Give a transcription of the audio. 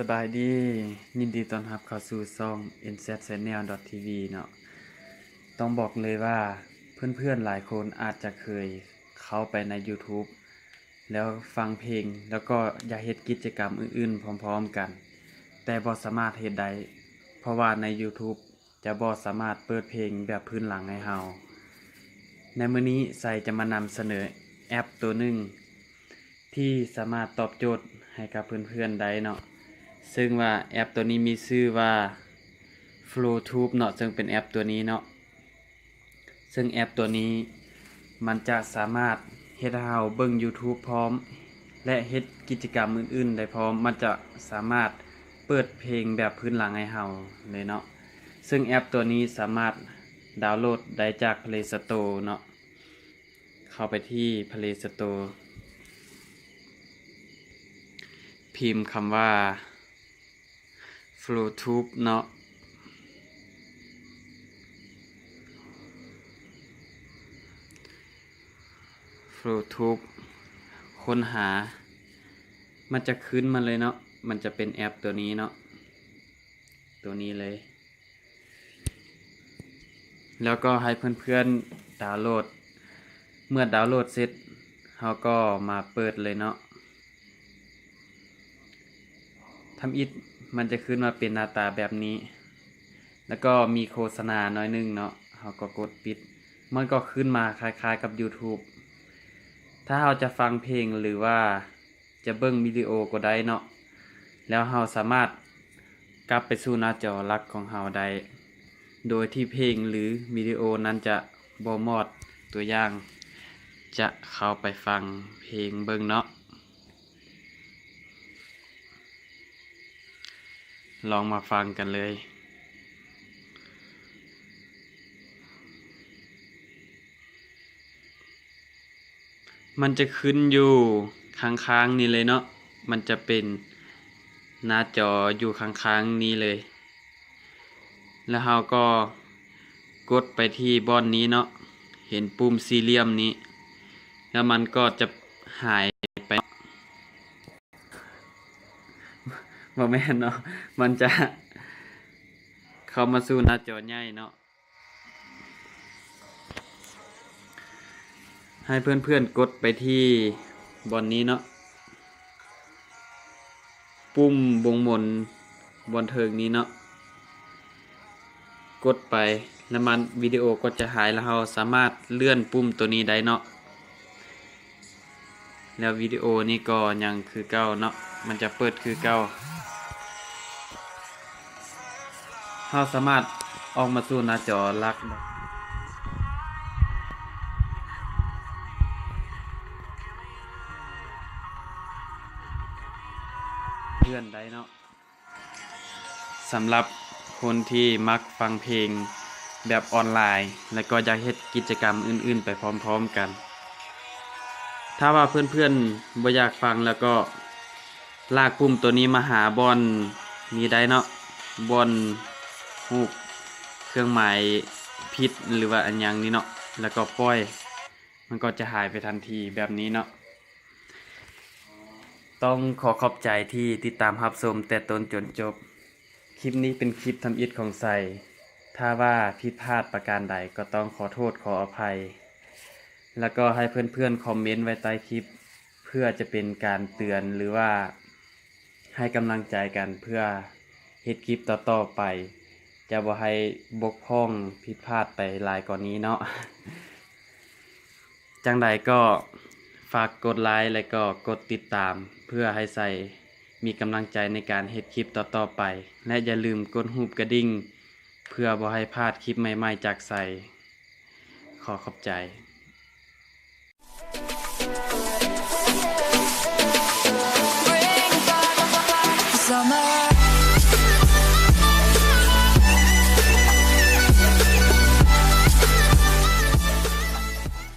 ສະບາຍດີ ຍິນດີຕ້ອນຮັບເຂົ້າສູ່ຊ່ອງ ເອັນແຊັດ ແຊນແນວ ດອດ ທີວີ ເນາະ. ຕ້ອງບອກເລີຍວ່າເພື່ອນໆຫຼາຍຄົນອາດຈະເຄີຍເຂົ້າໄປໃນ YouTube ແລ້ວຟັງເພງ ແລ້ວກໍຢາກເຮັດກິດຈະກຳອື່ນໆພ້ອມໆກັນ ແຕ່ບໍ່ສາມາດເຮັດໄດ້ ເພາະວ່າໃນ YouTube ຈະບໍ່ສາມາດເປີດເພງແບບພື້ນຫຼັງໃຫ້ເຮົາ. ໃນມື້ນີ້ໄຊຈະມານຳສະເໜີແອັບໂຕໜຶ່ງທີ່ສາມາດຕອບໂຈດໃຫ້ກັບເພື່ອນໆໄດ້ເນາະ, ເຊິ່ງວ່າແອັບໂຕນີ້ມີຊື່ວ່າ Flow Tube ເນາະ, ເຊິ່ງເປັນແອັບໂຕນີ້ເນາະ. ເຊິ່ງແອັບໂຕນີ້ມັນຈະສາມາດເຮັດໃຫ້ເຮົາເບິ່ງ YouTube ພ້ອມ ແລະ ເຮັດກິດຈະກຳອື່ນໆໄດ້ພ້ອມ. ມັນຈະສາມາດເປີດເພງແບບພື້ນຫຼັງໃຫ້ເຮົາເລີຍເນາະ. ເຊິ່ງແອັບໂຕນີ້ສາມາດດາວໂຫຼດໄດ້ຈາກ Play Store ເນາະ. ເຂົ້າໄປທີ່ Play Store ພິມຄຳວ່າ Flow Tube ເນາະ, Flow Tube ຄົ້ນຫາ ມັນຈະຂຶ້ນມາເລີຍເນາະ, ມັນຈະເປັນແອັບໂຕນີ້ເນາະ, ໂຕນີ້ເລີຍ. ແລ້ວກໍໃຫ້ເພື່ອນໆດາວໂຫຼດ, ເມື່ອດາວໂຫຼດເສັດ ເຮົາກໍມາເປີດເລີຍເນາະ. ທຳອິດມັນຈະຂຶ້ນມາເປັນໜ້າຕາແບບນີ້ ແລ້ວກໍມີໂຄສະນາໜ້ອຍໜຶ່ງເນາະ, ເຮົາກໍກົດປິດ ມັນກໍຂຶ້ນມາຄ້າຍໆກັບ YouTube. ຖ້າເຮົາຈະຟັງເພງ ຫຼືວ່າຈະເບິ່ງວິດີໂອກໍໄດ້ເນາະ, ແລ້ວເຮົາສາມາດກັບໄປສູ່ໜ້າຈໍຫຼັກຂອງເຮົາໄດ້ ໂດຍທີ່ເພງ ຫຼື ວິດີໂອນັ້ນຈະບໍ່ມອດ. ຕົວຢ່າງ ຈະເຂົ້າໄປຟັງເພງເບິ່ງເນາະ. ລອງມາຟັງກັນເລີຍ. ມັນຈະຂຶ້ນຢູ່ຂ້າງໆນີ້ເລີຍເນາະ, ມັນຈະເປັນໜ້າຈໍຢູ່ຂ້າງໆນີ້ເລີຍ. ແລ້ວເຮົາກໍກົດໄປທີ່ບ່ອນນີ້ເນາະ, ເຫັນປຸ່ມສີ່ຫຼ່ຽມນີ້ ແລ້ວມັນກໍຈະຫາຍໄປ. ບໍ່ແມ່ນເນາະ, ມັນຈະເຂົ້າມາສູ່ໜ້າຈໍໃຫຍ່ເນາະ. ໃຫ້ເພື່ອນໆກົດໄປທີ່ບ່ອນນີ້ເນາະ, ປຸ່ມບົ່ງໝູນບ່ອນເທິງນີ້ເນາະ, ກົດໄປ ແລ້ວມັນ ວິດີໂອກໍຈະຫາຍ, ແລ້ວເຮົາສາມາດເລື່ອນປຸ່ມໂຕນີ້ໄດ້ເນາະ. ແລ້ວວິດີໂອນີ້ກໍຍັງຄືເກົ່າເນາະ, ມັນຈະເປີດຄືເກົ່າ. ເຮົາສາມາດອອກມາສູ່ໜ້າຈໍຫຼັກໄດ້, ເລື່ອນໄດ້ເນາະ. ສຳລັບຄົນທີ່ມັກຟັງເພງແບບອອນລາຍ ແລະ ກໍຢາກເຮັດກິດຈະກຳອື່ນໆໄປພ້ອມໆກັນ, ຖ້າວ່າເພື່ອນໆບໍ່ຢາກຟັງ ແລ້ວກໍລາກປຸ່ມໂຕນີ້ມາຫາບ່ອນນີ້ໄດ້ເນາະ, ບ່ອນຮູບເຄື່ອງໝາຍຜິດ ຫຼືວ່າອັນຫຍັງນີ້ເນາະ, ແລ້ວກໍປ່ອຍ, ມັນກໍຈະຫາຍໄປທັນທີແບບນີ້ເນາະ. ຕ້ອງຂໍຂອບໃຈທີ່ຕິດຕາມຮັບຊົມແຕ່ຕົ້ນຈົນຈົບ. ຄລິບນີ້ເປັນຄລິບທຳອິດຂອງໄຊ. ຖ້າວ່າຜິດພາດປະການໃດກໍຕ້ອງຂໍໂທດຂໍອະໄພ. ແລ້ວກໍໃຫ້ເພື່ອນໆຄອມເມັນໄວ້ໃຕ້ຄລິບ ເພື່ອຈະເປັນການເຕືອນ ຫຼືວ່າໃຫ້ກຳລັງໃຈກັນ ເພື່ອເຮັດຄລິບຕໍ່ໆໄປ ຈະບໍ່ໃຫ້ບົກຜ່ອງຜິດພາດໄປຫຼາຍກວ່ານີ້ເນາະ. ຈັ່ງໃດກໍຝາກກົດໄລ ແລະ ກໍກົດຕິດຕາມ ເພື່ອໃຫ້ໄຊມີກຳລັງໃຈໃນການເຮັດຄລິບຕໍ່ໆໄປ ແລະ ຢ່າລືມກົດຮູບກະດິ່ງ ເພື່ອບໍ່ໃຫ້ພາດຄລິບໃໝ່ໆຈາກໄຊ. ຂໍຂອບໃຈ.